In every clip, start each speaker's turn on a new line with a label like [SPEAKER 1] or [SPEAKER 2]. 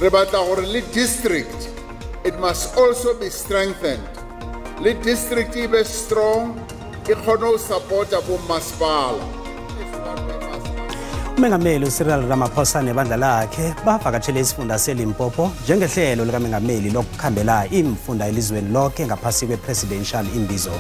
[SPEAKER 1] Re batla gore le district, it must also be strengthened. Le district e be strong, e kgone go support-a bo masepala.
[SPEAKER 2] Umengameli uCyril Ramaphosa nebandla lakhe bavakatshele isifunda seLimpopo njengehlelo likamengameli lokukhambela imfunda elizweni lonke ngaphasi kwe-presidential imbizo.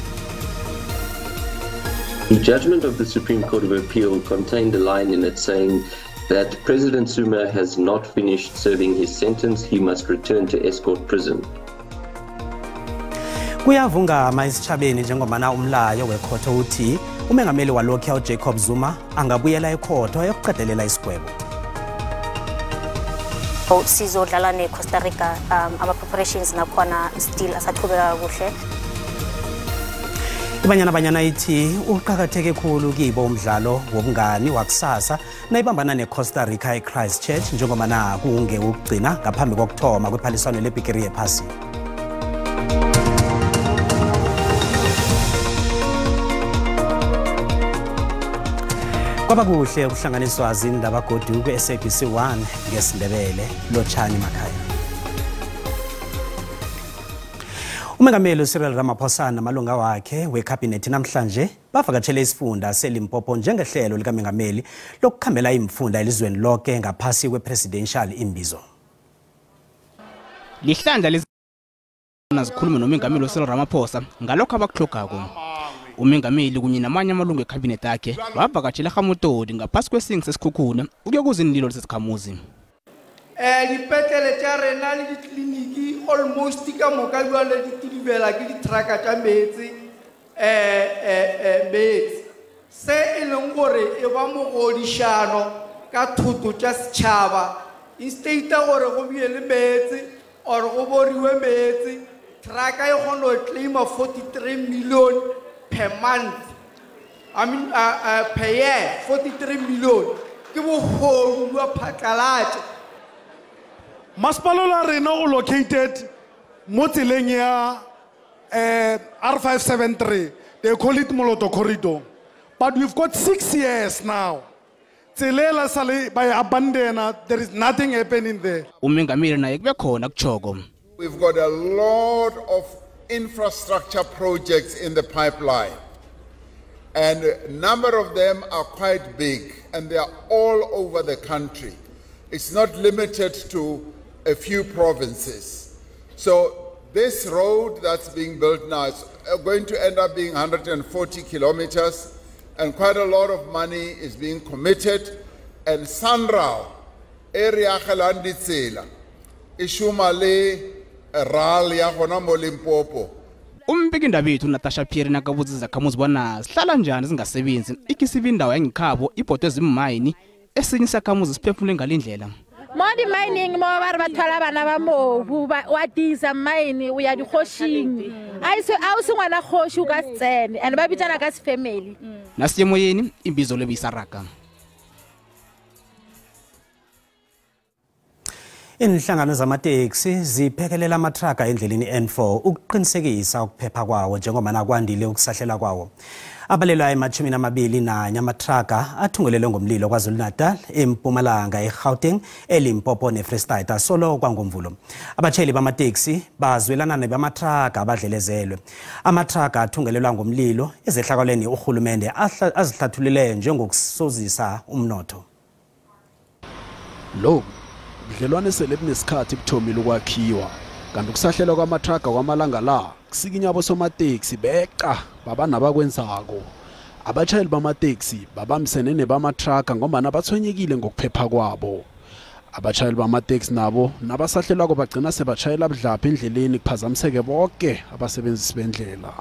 [SPEAKER 3] The judgment of the Supreme Court of Appeal contained a line in it saying that President Zuma has not finished serving his sentence, he must return to Escort Prison.
[SPEAKER 2] Kuyavungama esitshabeni njengobana umlayo wekhotho uthi umengameli walokhu uJacob Zuma angabuyela ekhotho ayokuqedelela isigwebo.
[SPEAKER 4] Sizodlala ne-Costa Rica, ama-preparations nakhona still asaqhubeka kuhle.
[SPEAKER 2] Ibanyana Banyana ithi uqakatheke khulu kibo umdlalo wobungani wakusasa nayibambana ne-Costa Rica e-Christchurch njengobana kungewukugcina ngaphambi kokuthoma kwephaliswano lebhigiri yephasi. Kwaba kuhle ukuhlanganiswa zindaba godu ku-SABC 1 ngesiNdebele. Lotshani makhaya. Umengameli uCyril Ramaphosa namalunga wakhe wekhabhinethi namhlanje bavakatshele isifunda seLimpopo njengehlelo likamengameli lokukhambela imfunda elizweni lonke ngaphasi kwe-presidential imbizo.
[SPEAKER 5] Lihlandla lezana zikhulume nomengameli uCyril Ramaphosa ngalokho abakuhlogako. Umengameli kunye namanye amalungu ekhabhinethi akhe bavakatshela eGamotodi ngaphasi kwesingi sesikhukhune ukuyokuza iinlilo lesikhamuzi.
[SPEAKER 6] Dipetlele tša rena le ditleliniki almost ka moka jwale di tidibela ke ditrucka tša meetse, meetse. Se e leng gore e ba mogodišano ka thoto tša setšhaba, instead gore go bie le meetse or go boriwe meetse, trucka e kgona go claima 43 million per month. I mean, per year, 43 million. Ke bogodu bja phatlalatša.
[SPEAKER 7] Masepala la rena o located mo tseleng ya R573. They call it Moloto Corridor. But we've got 6 years now. Tsela sale by abandona, there is nothing happening there.
[SPEAKER 5] Umengameli naye kube khona kuchoko.
[SPEAKER 1] We've got a lot of infrastructure projects in the pipeline. And a number of them are quite big and they are all over the country. It's not limited to a few provinces. So this road that's being built now is going to end up being 140 kilometers, and quite a lot of money is being committed. And SANRAL, area Khalanditsela, ishuma le RAL ya gona mo Limpopo.
[SPEAKER 5] Umbiki bethu Natasha Pierre nakabuza izakhamuzi bona zihlala njani zingasebenzi ikisiba indawo yangekhabo ibhodwe zimayini esinye isakhamuzi siphefumule ngalindlela.
[SPEAKER 8] Mo di-mining mo ba re ba thola bana ba mobu wa tisa mine o ya dikgošing. A o se ngwana kgoši o ka se tsene and ba bitsana ka se-family.
[SPEAKER 5] Nasiyemoyeni imbizo lebiyisaraka.
[SPEAKER 2] Inhlangano zamateksi ziphekelela amathraga endleleni N4 ukuqinisekisa ukuphepha kwawo njengoba kwandile ukusahlela kwawo. Abalelwa ema-21 amathraga athungelelwe ngomlilo KwaZulu-Natal, eMpumalanga, eGauteng, eLimpopo neFree State solo kwangomvulo. Abatshayeli bamateksi bazwelana nebamathraga abadlelezelwe. Amathraga athungelelwa ngomlilo ezehlakalweni urhulumende azihlathulule njengokusozisa umnotho.
[SPEAKER 9] Lo budlelwane sele bunesikhathi buthomile ukwakhiwa kanti ukusahlelwa kwamathraga kwamalanga la kusikinya abosomateksi beqa baba nabakwenzako. Abatshayeli bamateksi babambisene nebamathraga ngombana bathwenyekile ngokuphepha kwabo. Abatshayeli bamateksi nabo nabasahlelwako bagcina sebatshayela budlapha endleleni kuphazamiseke bonke abasebenzisi bendlela.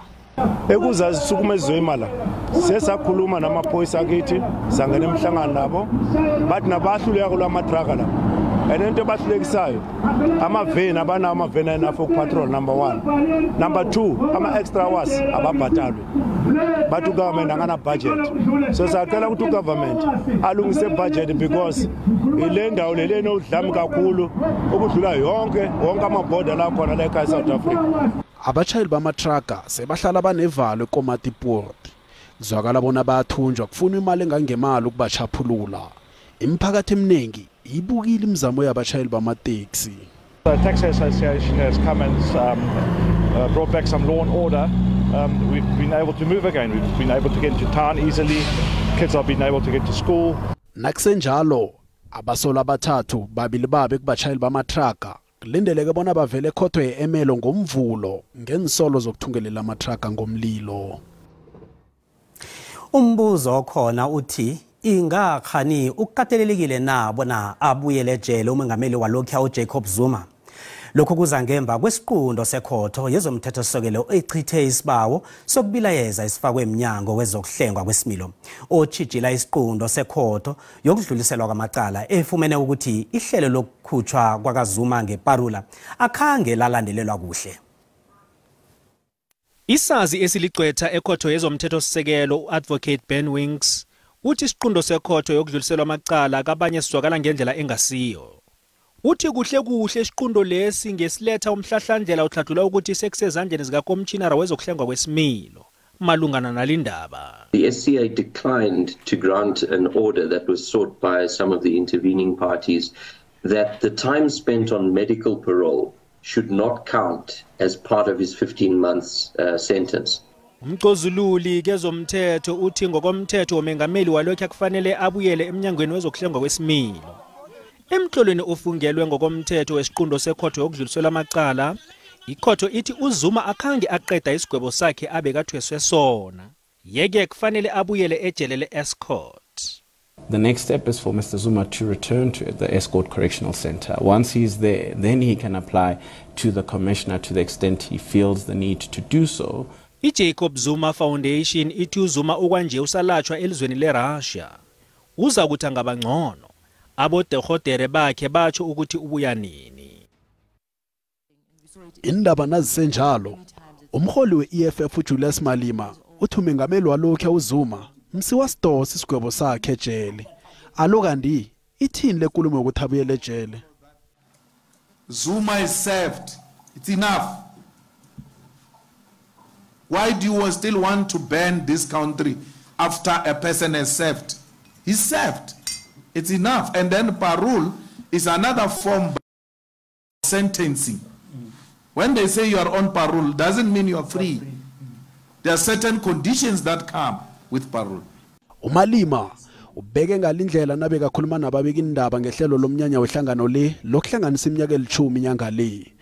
[SPEAKER 10] Ekuzazi sukumezwe imali sesakhuluma namaphoyisa akithi sangena emhlangano nabo bathi nabahluleka kulamathraga la. And into ebahlulekisayo amaveni abanawo amaveni enough patrol number 1, number 2 ama extra hours ababhatalwe bathi ugovernment angana budget. So siyacela ukuthi ugovernment alungise budget because ile ndawo le enodlame kakhulu ukudlula yonke wonke amaborder la khona la ekhaya South Africa.
[SPEAKER 9] Abatshayeli bamathraga sebahlala banevalo eKomatipoort. Kuzwakala bona bayathunjwa kufunwa imali engangemali ukubachaphulula. Imiphakathi eminingi ibukile imizamo yabatshayeli bamateksi.
[SPEAKER 11] The Taxi Association has come and brought back some law and order. We've been able to move again. We've been able to get into town easily. Kids have been able to get to school.
[SPEAKER 9] Nakusenjalo, abasolwa abathathu, babili babe kubatshayeli bamatraga, kulindeleke bona bavele ekhotho ye-Ermelo ngomvulo ngensolo zokuthungelela amatraga ngomlilo.
[SPEAKER 2] Umbuzo okhona uthi ingakhani ukukatelelekile na bona abuyele ejele umengameli walokhu uJacob Zuma. Lokhu kuza ngemva kwesiqundo sekhotho yezomthethosisekelo echithe isibawo sokubilayeza isifakwe emnyango wezokuhlengwa kwesimilo ochijila isiqundo sekhotho yokudluliselwa kwamacala efumene ukuthi ihlelo lokukhutshwa kwakaZuma ngeparula akhange lalandelelwa kuhle.
[SPEAKER 12] Isazi esiligcwetha ekhotho yezomthethosisekelo uAdvocate Ben Winks uthi isiqundo sekhotho yokudluliselwa amacala kabanye sizwakala ngendlela engasiyo. Uthi kuhle kuhle isiqundo lesi ngesiletha umhlahlandlela uthladlula ukuthi sekusezandleni zikakomshinara wezokuhlengwa kwesimilo malungana nalindaba.
[SPEAKER 3] The SCA declined to grant an order that was sought by some of the intervening parties that the time spent on medical parole should not count as part of his 15 months sentence.
[SPEAKER 12] Umcozululi kezomthetho uthi ngokomthetho womengameli walokhu kufanele abuyele emnyangweni wezokuhlengwa kwesimilo. Emhlolweni ofungelwe ngokomthetho wesiqundo sekhotho yokudluliselwa amacala, ikhotho ithi uZuma akhange aqeda isigwebo sakhe abekathweswe sona. Yeke kufanele abuyele ejele le-Escort.
[SPEAKER 13] The next step is for Mr. Zuma to return to the Escort Correctional Center. Once he's there, then he can apply to the commissioner to the extent he feels the need to do so.
[SPEAKER 12] I-Jacob Zuma Foundation ithi uZuma okwanje usalatshwa elizweni leRussia. Uza kuthi angabangcono. Abodokodere bakhe batsho ukuthi ubuya nini.
[SPEAKER 9] Indaba nazisenjalo, umholi we-EFF uJulius Malema uthi umengameli walokhu uZuma msiwasidosa isigwebo sakhe ejele. Alo kanti ithini lenkulumo yokuthi abuyele ejele?
[SPEAKER 14] Zuma is served. It's enough. Why do you still want to burn this country after a person has served? He's served. It's enough. And then parole is another form of sentencing. When they say you are on parole, doesn't mean you are free. There are certain conditions that come with parole.
[SPEAKER 9] Umalima ubeke ngalindlela nabekakhuluma nababeka indaba ngehlelo lomnyanya wehlangano le lokuhlanganisa iminyaka eli-10 inyanga le.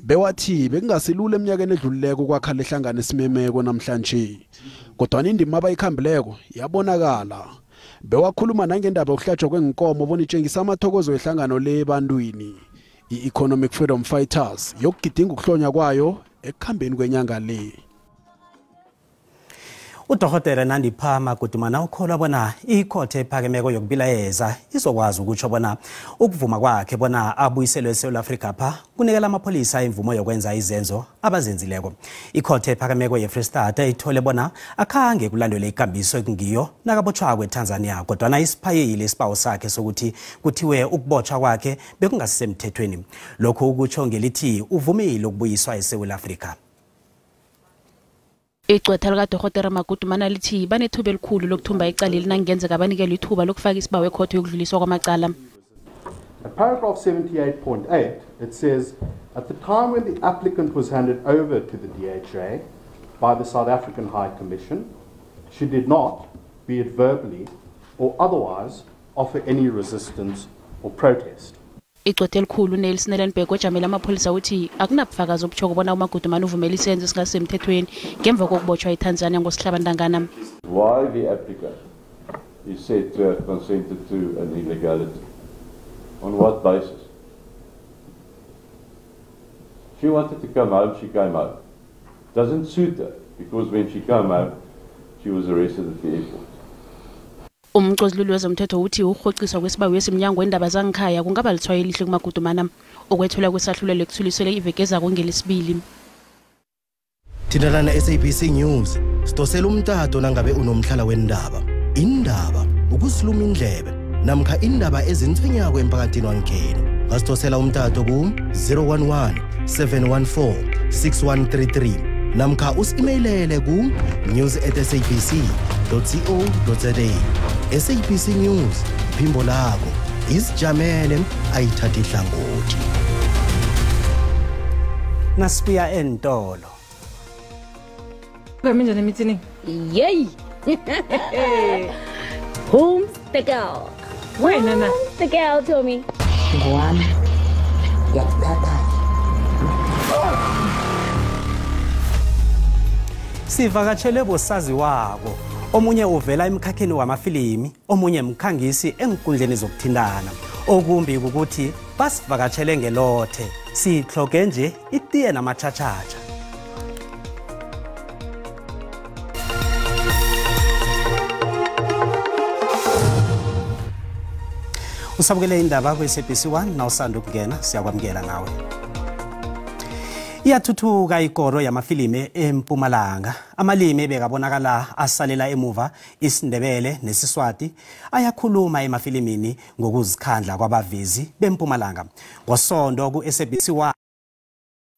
[SPEAKER 9] Bewathi bekungasilula eminyakeni edlulileko kwakha lehlangano esimemeko namhlanje. Kodwa indima abayikhambileko yabonakala. Bewakhuluma nangendaba yokuhlatshwa kwenkomo bona itshengisa amathokozo wehlangano le ebantwini. I-Economic Freedom Fighters yokugidinga ukuhlonywa kwayo ekukhambeni kwenyanga le.
[SPEAKER 2] Udokotela Nandipha Magudumana ukholwa bona ikhotho ephakemeko yokubilayeza izokwazi ukutsho bona ukuvuma kwakhe bona abuyiselwe eSouth Africa pha kunikela amapholisa imvumo yokwenza izenzo abazenzileko. Ikhotho ephakemeko yeFree State ithole bona akhange kulandelwe ikambiso ekungiyo nakabotshwa kweTanzania, kodwana isiphayile isibawo sakhe sokuthi kuthiwe ukubotshwa kwakhe bekungasisemthethweni. Lokhu ukutsho ngelithi uvumile ukubuyiswa eSouth Africa.
[SPEAKER 15] Igcwetha likadokotela Magudumana lithi banethuba elikhulu lokuthumba icala elinangenzeka banikelwe ithuba lokufaka isibawo ekhotho yokudluliswa kwamacala.
[SPEAKER 16] At paragraph 78.8 it says, at the time when the applicant was handed over to the DHA by the South African High Commission, she did not, be it verbally or otherwise, offer any resistance or protest.
[SPEAKER 15] Igcwetha elikhulu Nelson Ellenberg ojamele amapholisa uthi akunabufakazi obutjho bona uMagudumana uvumela isenzo esingasemthethweni ngemva kokubotshwa eTanzania ngosihlabantangana.
[SPEAKER 17] Why the applicant is said to have consented to an illegality? On what basis? She wanted to come home, she came home. Doesn't suit her, because when she came home, she was arrested at the airport.
[SPEAKER 15] Umcozululi wezomthetho uthi ukuhoxiswa kwesibawo esimnyango wendaba zangikhaya kungaba lithwayo elihle kuMagudumana. Ukwethulwa kwesahlulelo ekuthulisele iveke ezako ngelesibili.
[SPEAKER 18] Thintana na-SABC News, sidosela umtato nangabe unomhlala wendaba. Indaba ukusiluma indlebe namkha indaba ezintswenyako emphakathini wangekhenu. Ngasidosela umtato ku-011 714 6133 namkha usi-emailele ku-news@sabc.co.za. SABC News, Ngephimbo lako isijamele ayithatha ihlangothi.
[SPEAKER 2] Nasibuya entolo.
[SPEAKER 19] Minjani emithini?
[SPEAKER 20] Yey. Who's the girl?
[SPEAKER 19] Wena na.
[SPEAKER 20] Who's the girl, Tommy?
[SPEAKER 21] Ngowami. Ngiyakuthatha.
[SPEAKER 2] Sivakatshele bosaziwako. Omunye uvela emkhakheni wamafilimi, omunye mkhangisi enkundleni zokuthintana. Okumbi ukuthi basivakatshele ngelothe. Sihloke nje itiye namachachacha. Usabukele indaba kwe-SABC 1 nawusanda ukungena, siyakwamukela nawe. Iyathuthuka ikoro yamafilimi eMpumalanga. Amalimi ebekabonakala asalela emuva, isiNdebele nesiSwati, ayakhuluma emafilimini ngokuzikhandla kwabavezi beMpumalanga. Ngosondo ku-SABC 1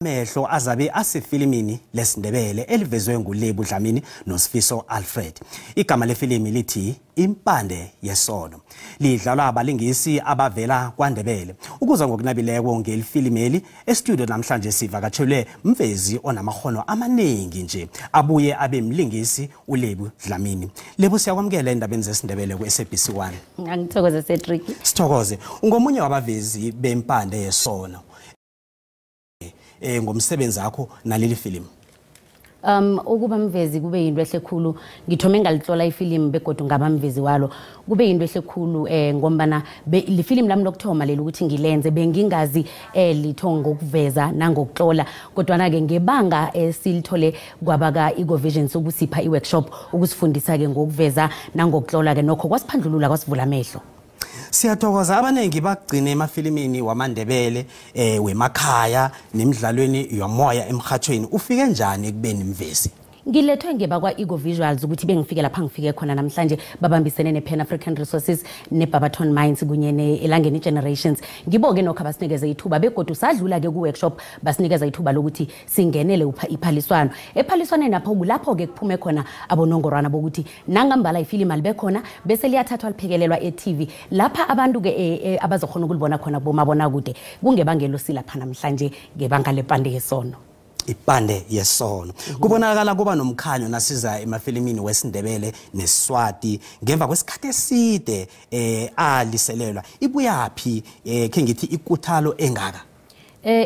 [SPEAKER 2] amehlo azabe asefilimini lesiNdebele elivezwe nguLebu Dlamini noSifiso Alfred. Igama lefilimi lithi Impande Yesono. Lidlalwa abalingisi abavela kwaNdebele. Ukuza ngokunabileko ngelifilimeli estudio namhlanje sivakatshelwe mvezi onamakhono amaningi nje abuye abe mlingisi uLebu Dlamini. Lebu, siyakwamukela endabeni zesiNdebele ku-SABC 1.
[SPEAKER 20] Ngithokoze Cedric.
[SPEAKER 2] Sithokoze. Ungomunye wabavezi beMpande Yesono. Ngomsebenzi wakho naleli film.
[SPEAKER 20] Ukuba mvezi kube yinto ehle khulu. Ngithome ngalitlola ifilimu begodu ngaba mvezi walo. Kube yinto ehle khulu ngombana le film lami lokuthoma leli ukuthi ngilenze bengingazi litho ngokuveza nangokutlola, kodwana ke ngebanga silithole kwabaka Ego Vision sokusipha iworkshop ukusifundisa ke ngokuveza nangokutlola ke nokho kwasiphandlulula kwasivula amehlo.
[SPEAKER 2] Siyathokoza. Abanengi bagcine emafilimini wamaNdebele wemakhaya nemidlalweni yomoya emhathweni. Ufike njani ekubeni mvezi?
[SPEAKER 20] Ngilethwe ngebakwa Ego Visuals ukuthi bengifike lapha ngifike khona namhlanje, babambisene ne-Pan African Resources ne-Barberton Mines kunye ne-Elangeni Generations. Ngibo-ke nokho abasinikeze ithuba begodu sadlula-ke ku-workshop basinikeza ithuba lokuthi singenele iphaliswano. Ephaliswaneni apho kulapho-ke kuphume khona abonongorwana bokuthi nangambala ifilimu alibe khona bese liyathathwa liphekelelwa e-TV lapha abantu-ke abazokhona ukulibona khona kubomabonakude. Kungebangelo silapha namhlanje ngebanga leMpande Yesono.
[SPEAKER 2] Ipande Yesono. Kubonakala kuba nomkhanyo nasiza emafilimini wesiNdebele neSwati ngemva kwesikhathi eside aliselelwa. Ibuyaphi ke ngithi ikuthalo engaka?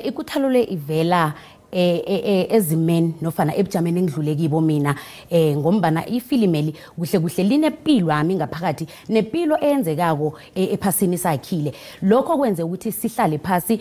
[SPEAKER 20] Ikuthalo le ivela ezimeni nofana ebujameni engidlule kibo mina, ngombana ifilimeli kuhle kuhle linempilo yami ngaphakathi, nempilo eyenzekako ephasini sakhile. Lokho kwenze ukuthi sihlale phasi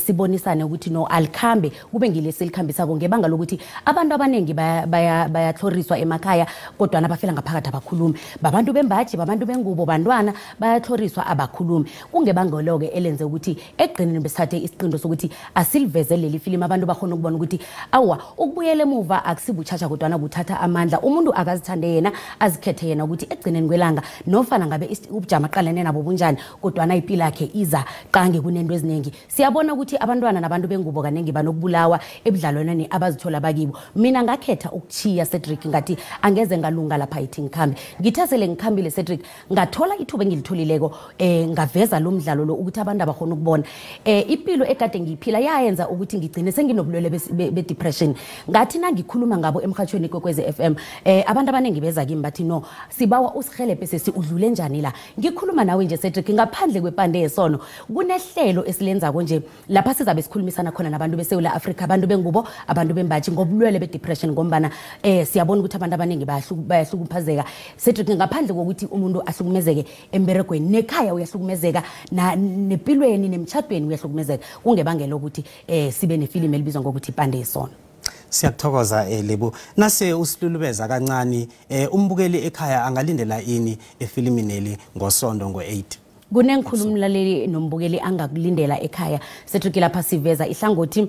[SPEAKER 20] sibonisane ukuthi no alikhambe kube ngilesi likhambisako ngebanga lokuthi abantu abaningi bayatlhoriswa emakhaya kodwa nabafela ngaphakathi abakhulumi. Babantu bembaji, babantu bengubo, bantwana bayatlhoriswa abakhulumi. Kungebangelo ke elenze ukuthi ekugcineni besithathe isiqinto sokuthi asiliveze leli filimi abantu bakhona ukubona ukuthi awa ukubuyela emuva akusibuchacha kodwana kuthatha amandla. Umuntu akazithande yena, azikhethe yena ukuthi ekugcineni kwelanga nofana ngabe ubujama aqalene nabo bunjani, kodwana impilo yakhe iza qange kunento eziningi. Siyabona ukuthi abantwana nabantu bengubo kaningi banokubulawa ebudlalwaneni abazithola bakibo. Mina ngakhetha ukuchiya Cedric, ngathi angeze ngalunga lapha ithi ngikhambe. Ngithe sele ngikhambile Cedric, ngathola ithuba engilitholileko ngaveza lo mdlalo lo ukuthi abantu abakhona ukubona. Impilo ekade ngiyiphila yayenza ukuthi ngigcine senginobulwele be-depression. Ngathi nangikhuluma ngabo emhathweni Kwekwezi FM, abantu abaningi beza kimi bathi no, sibawa usihelebhe sesi udlule njani la. Ngikhuluma nawe nje Cedric, ngaphandle kwePande Yesono kunehlelo esilenzako nje lapha sizabe sikhulumisana khona nabantu beSouth Africa, abantu bengubo, abantu bembaji ngobulwele be-depression, ngombana siyabona ukuthi abantu abaningi bayahlukumezeka Cedric. Ngaphandle kokuthi umuntu ahlukumezeke emberegweni, nekhaya uyahlukumezeka, nempilweni nemtshadweni uyahlukumezeka. Kungebangela ukuthi sibe nefilimu elibizwa ngokuthi Impande Yesono.
[SPEAKER 2] Siyakuthokoza Lebu. Nase usilulubeza kancane, umbukeli ekhaya angalindela ini efilimini ngosondo ngo-8?
[SPEAKER 20] Kunengikhulu umlaleli nombukeli angakulindela ekhaya Cedric. Lapha siveza ihlangothi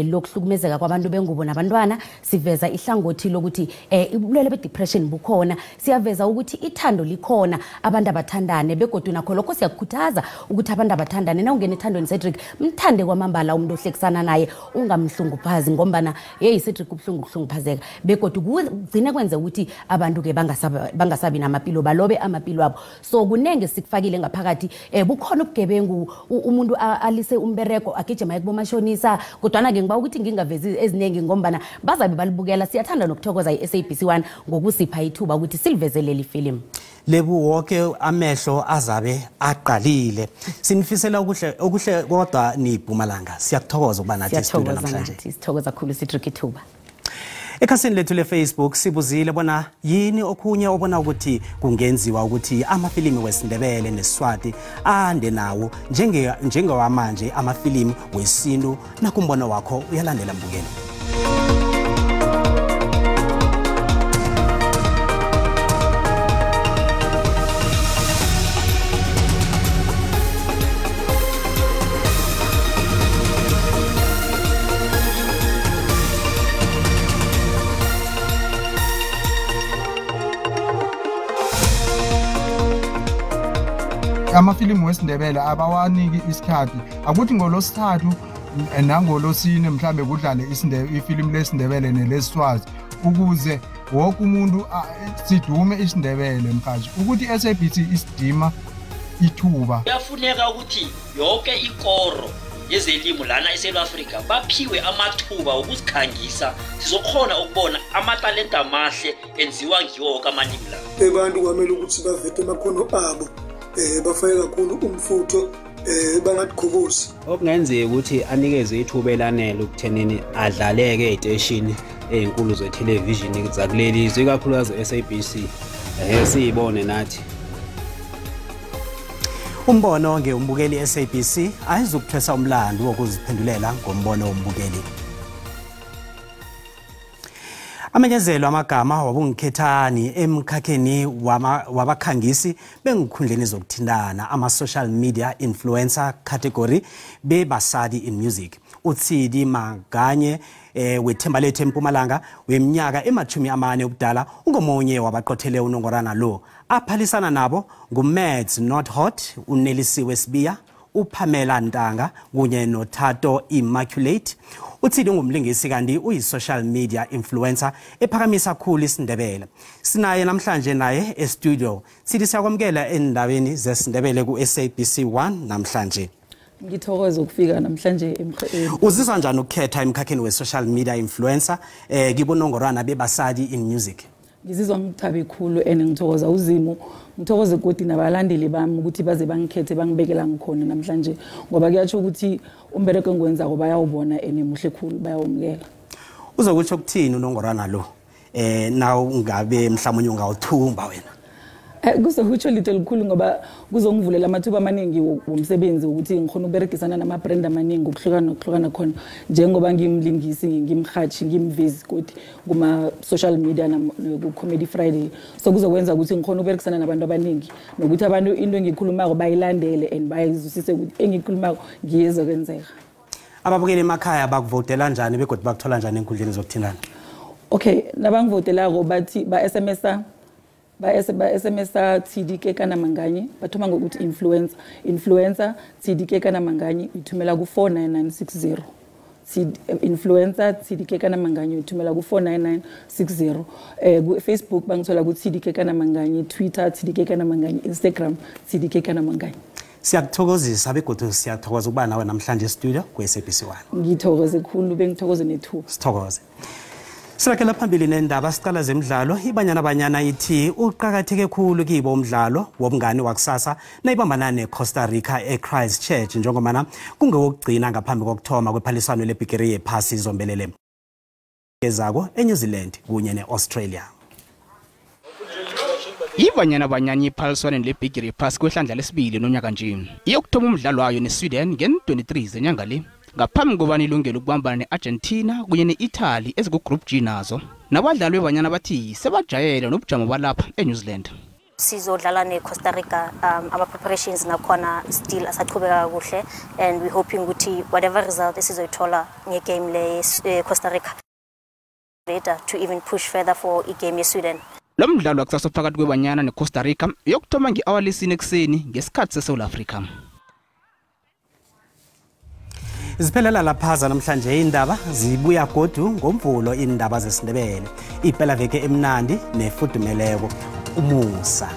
[SPEAKER 20] lokuhlukumezeka kwabantu bengubo nabantwana, siveza ihlangothi lokuthi ubulwele be-depression bukhona, siyaveza ukuthi ithando likhona, abantu abathandane begodu nakho lokho siyakukhuthaza ukuthi abantu abathandane. Na ungena ethandweni Cedric, mthande kwamambala umuntu ohlekisana naye, ungamhlunguphazi ngombana hey Cedric ubuhlungu kuhlunguphazeka begodu kugcine kwenze ukuthi abantu ke bangasabi namapilo, balobe amapilo abo. So kunenge sikufakile ngaphakathi. ngaphakathi. Bukhona ubugebengu, umuntu alise umbereko agijima kubomashonisa, kodwana ke ngiba ukuthi ngingavezi eziningi ngombana bazabe balibukela. Siyathanda nokuthokoza i-SABC 1 ngokusipha ithuba ukuthi silivezele leli film.
[SPEAKER 2] Lebu wonke amehlo azabe aqalile. Sinifisela okuhle okuhle kodwa niPumalanga. Siyakuthokoza ukuba nathi studio namhlanje.
[SPEAKER 20] Siyathokoza kakhulu Cedric ithuba.
[SPEAKER 2] Ekhasini lethu le-Facebook sibuzile bona yini okhunye obona ukuthi kungenziwa ukuthi amafilimu wesiNdebele neSiswati ande nawo njengewamanje amafilimu wesintu. Nakumbono wakho uyalandela mbukelo.
[SPEAKER 19] Amafilimu wesiNdebele abawaniki isikhathi, akuthi ngolosithathu nangolosine mhlambe kudlale ifilimu lesiNdebele nelesiswazi ukuze wonke umuntu sidume isiNdebele mkhathi ukuthi SABC isidima ithuba.
[SPEAKER 22] Kuyafuneka ukuthi yonke ikoro yezelimo lana eSouth Africa baphiwe amathuba okuzikhangisa, sizokhona ukubona amatalenta amahle enziwa ngiwo wonke amalimi la.
[SPEAKER 23] Abantu kwamele ukuthi bavete amakhono abo, bafake kakhulu umfutho, bangatikhubuzi.
[SPEAKER 24] Okungenzeka ukuthi anikezwe ithuba elanele ukuthenini adlaleke ey'teshini ey'nkulu zethelevishini zakuleli zwe, ikakhulukazi SABC, siyibone nathi.
[SPEAKER 2] Umbono ngeumbukeli SABC ayizukuthwesa umlando wokuziphendulela ngombono wombukeli. Amenyezelwa amagama wabungikhethani emkhakheni wabakhangisi bengikhundleni zokuthintana ama-social media influencer category bebasadi in music. uTsidi Manganye wethemba lethu eMpumalanga weminyaka ema-40 ubudala ungomunye wabaqothele unongorwana lo. Aphalisana nabo nguMads Not Hot, uNelisiwe Sibiya, uPamela Ntanga kunye noThato Immaculate. uTsidi ungumlingisi kanti uyi-social media influencer ephakamisa kakhulu isiNdebele. Sinaye namhlanje naye e-studio. Tsidi, siyakwamukela endabeni zesiNdebele ku-SABC 1 namhlanje.
[SPEAKER 25] Ngithokoza ukufika namhlanje.
[SPEAKER 2] Uzizwa njani ukukhetha emkhakheni we-social media influencer kibonongorwana bebasadi in music?
[SPEAKER 25] Ngizizwa ngithabe khulu and ngithokoza uZimu, ngithokoze kodwa nabalandeli bami ukuthi baze bangikhethe bangibekela ngikhona namhlanje, ngoba kuyatsho ukuthi umbereko engiwenzako bayawubona and muhle khulu, bayawumukela.
[SPEAKER 2] Uzokutsho ukuthini unongorwana lo na ungabe mhlawumbe ungawuthumba wena?
[SPEAKER 25] Kuzokutsho litho elikhulu ngoba kuzongivulela amathuba amaningi womsebenzi ukuthi ngikhona ukuberegisana nama-brand amaningi ukuhlukana nokuhlukana khona, njengoba ngimlingisi, ngimhathi, ngimvezi kodwa kuma-social media ku-Comedy Friday. So kuzokwenza ukuthi ngikhona ukuberegisana nabantu abaningi nokuthi abantu into engiyikhulumako bayilandele and bayizwisise ukuthi engiyikhulumako ngiyezokwenzeka.
[SPEAKER 2] Ababukeli emakhaya bakuvotela njani begodwa bakuthola njani enkundleni zokuthintana?
[SPEAKER 25] Okay, nabangivotelako bathi ba-SMS-a ba-SMS-a Tsidi Kekana Manganye, bathoma ngokuthi influencer Tsidi Kekana Manganye, uyithumela ku-49960. Influencer Tsidi Kekana Manganye uyithumela ku-49960. Ku-Facebook bangithola ku-Tsidi Kekana Manganye, Twitter Tsidi Kekana Manganye, Instagram Tsidi Kekana Manganye.
[SPEAKER 2] Siyakuthokozisa begodu siyathokoza ukuba nawe namhlanje e-studio ku-SABC 1.
[SPEAKER 25] Ngithokoze khulu, bengithokoze nethuba.
[SPEAKER 2] Sithokoze. Sirakela phambili nendaba, siqala zemidlalo. iBanyana Banyana ithi uqakatheke khulu kibo umdlalo wobungani wakusasa nayibambana neCosta Rica eChristchurch, njengomana kungewokugcina ngaphambi kokuthoma kwephaliswano lebhigiri yephasi zombelele ezako eNew Zealand kunye neAustralia.
[SPEAKER 5] iBanyana Banyana iphaliswane lebhigiri yephasi kwehlandla lesibili nonyaka nje. Iyokuthoma umdlalo wayo neSweden ngen-23 zenyanga le, ngaphambi kobana ilungele ukubambana ne-Argentina kunye ne-Italy eziku-Group G nazo. Nabadlali beBanyana bathi sebajayele nobujamo balapha eNew Zealand.
[SPEAKER 4] Sizodlala ne-Costa Rica, ama-preparations nakhona still asaqhubeka kuhle and we hoping ukuthi whatever result esizoyithola ngegame le Costa Rica later to even push further for igame ye-Sweden.
[SPEAKER 5] Lo mdlalo wakusasa phakathi kweBanyana ne-Costa Rica uyokuthoma nge-awa lesine ekuseni ngesikhathi seSouth Africa.
[SPEAKER 2] Ziphelela laphaza namhlanje indaba, zibuya godu ngomvulo indaba zesiNdebele. Ipelaveke emnandi nefudumeleko. Umusa.